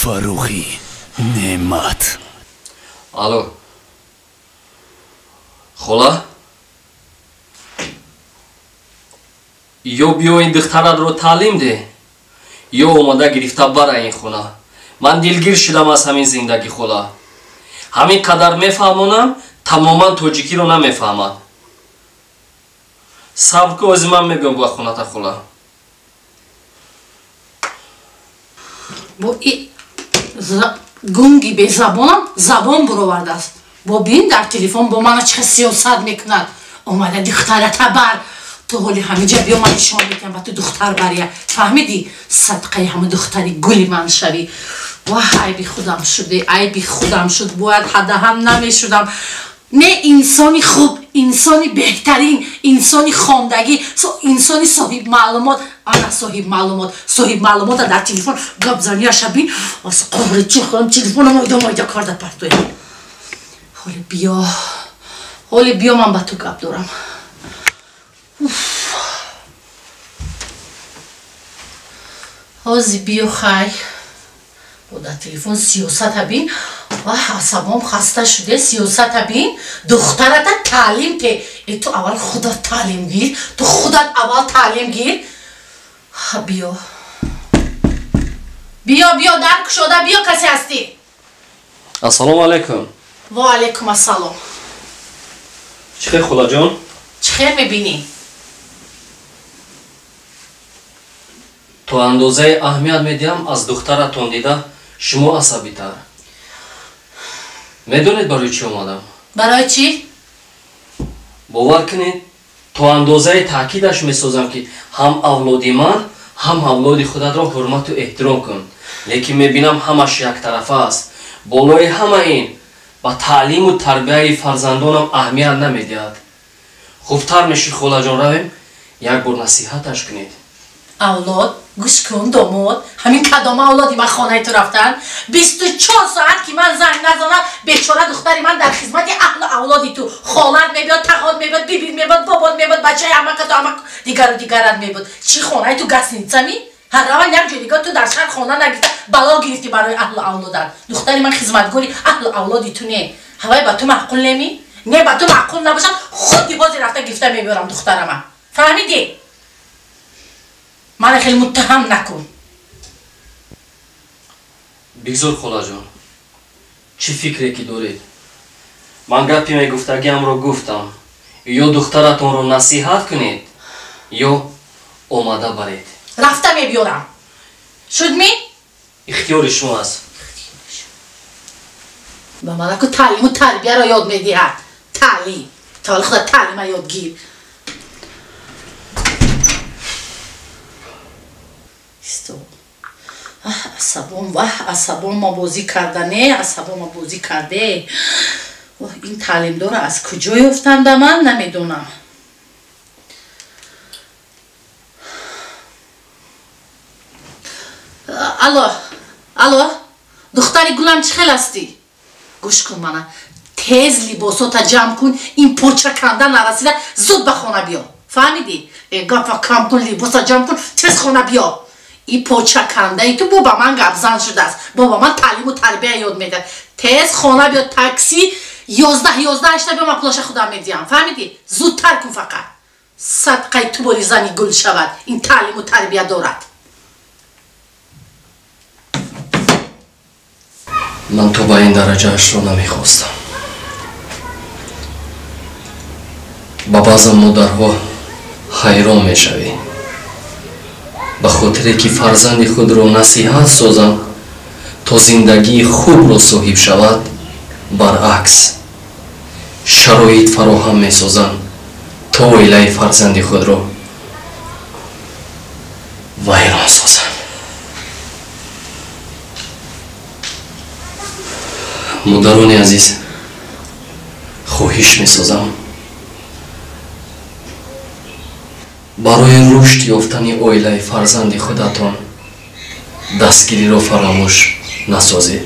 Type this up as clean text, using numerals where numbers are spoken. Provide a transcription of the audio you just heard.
Фаррухӣ Неъмат. Алло, хола, ё биё ин духтаратро таълим деҳ, ё омада гирифта бара ин хона. Ман дилгир шудам аз ҳамин зиндагӣ, хола. Ҳамин қадар мефаҳмонам, тамоман тоҷикиро намефаҳмад. Сабр ку, ози ман мебиём ба хоната, хола. Бо гунги безабонам забон буровардааст. Бо бин дар телефон бо мана чӣ сиёсат мекунад. Омада духтарата бар, ту ҳоли ҳамиҷа биё, ман нишон медиҳам ба ту духтар бария. Фаҳмидӣ? Садқаи ҳама духтари гули ман шавӣ. Ваҳ, айби худам шуде, айби худам шуд. Бояд ҳадаҳам намешудам. Не, инсони хуб, инсони беҳтарин, инсони хондагӣ, инсони соҳибмаълумот. Ана соҳибмаълумот, соҳибмаълумота дар телефон гап занияша бин. Аз қабри чӣ хӯрам, телефона майда майда карда партоям. Ҳоли биё, ҳоли биё, ман ба ту гап дорам. Ҳози биё, хай. Бо дар телефон сиёсата бин. Ваҳ, асабом хаста шуде. Сиёсата бин, духтарата таълим те. Э, ту аввал худат таълим гир, ту худат аввал таълим гир. Биё, биё, биё, дар кушода биё, касе ҳастӣ? Ассалому алайкум. Ва алайкум ассалом. Чӣ хел, холаҷон? Чӣ хел мебинӣ? То андозаи аҳамият медиҳам, аз духтаратон дида шумо асабитар. Медонед, барои чӣ омадам? Барои чӣ? Бовар кунед, то андозаи таъкидаш месозам, ки ҳам авлоди ман, ҳам авлоди худатро ҳурмату эҳтиром кун. Лекин мебинам, ҳамаш яктарафа аст. Болои ҳама ин ба таълиму тарбияи фарзандонам аҳамият намедиҳад. Хубтар мешуд, холаҷон, равем, як бор насиҳаташ кунед. Авлод, гӯш кун, домод, ҳамин кадом авлоди ман хонаи ту рафтан? 24 соат ки ман занг назанам, бечора духтари ман дар хизмати аҳлу авлоди ту. Холат мебиёд, тағот мебиёд, бибит мебиёд, бобот мебиёд, бачаи амакату амак, дигару дигарат мебиёд. Чӣ, хонаи ту гостиница ми? Ҳар раван як ҷой дигар. Ту дар шаҳр хона нагирифта, бало гирифтӣ барои аҳлу авлодат. Духтари ман хизматгори аҳлу авлоди ту не. Ҳавай ба ту маъқул неми? Не, ба ту маъқул набошад, худи ҳозир рафта гирифта мебиёрам духтарама. Фаҳмидӣ? Мана хеле муттаҳам накун. Бигзор, холаҷон, чӣ фикре ки доред. Ман гапи мегуфтагиамро гуфтам. Ё духтаратонро насиҳат кунед, ё омада баред. Рафта мебиёрам. Шудми? Ихтиёри шумо аст. Ба манаку таълиму тарбияро ёд медиҳад. Таълим тавалли худа, таълима ёд гир. Исто, асабом, ваҳ, асабома бозӣ карда, не, асабома бозӣ карде. Ин таълимдора аз куҷо ёфтанда, ман намедонам. Алло, алло, духтари гулам, чӣ хел ҳастӣ? Гӯш кун мана, тез либосота ҷамъ кун, ин поча канда нарасида зуд ба хона биё. Фаҳмидӣ? Э, гапа кам кун, либоса ҷамъ кун, тез хона биё. И поча кандаи ту бо ба ман гапзан шудааст, бо ба ман таълиму тарбия ёд медиҳад. Тез хона биё, такси 11:11 ҳашта биё, ман пулаша худам медиҳам. Фаҳмидӣ? Зудтар кун фақат. Садқаи ту бори зани гул шавад, ин таълиму тарбия дорад. Ман то ба ин дараҷаашро намехостам. Ба баъзан модарҳо ҳайрон мешавӣ. Ба хотире ки фарзанди худро насиҳат созам, то зиндагии хубро соҳиб шавад, баръакс шароит фароҳам месозанд, то оилаи фарзанди худро вайрон созанд. Модарони азиз, хоҳиш месозам, барои рушд ёфтани оилаи фарзанди худатон дастгириро фаромӯш насозед.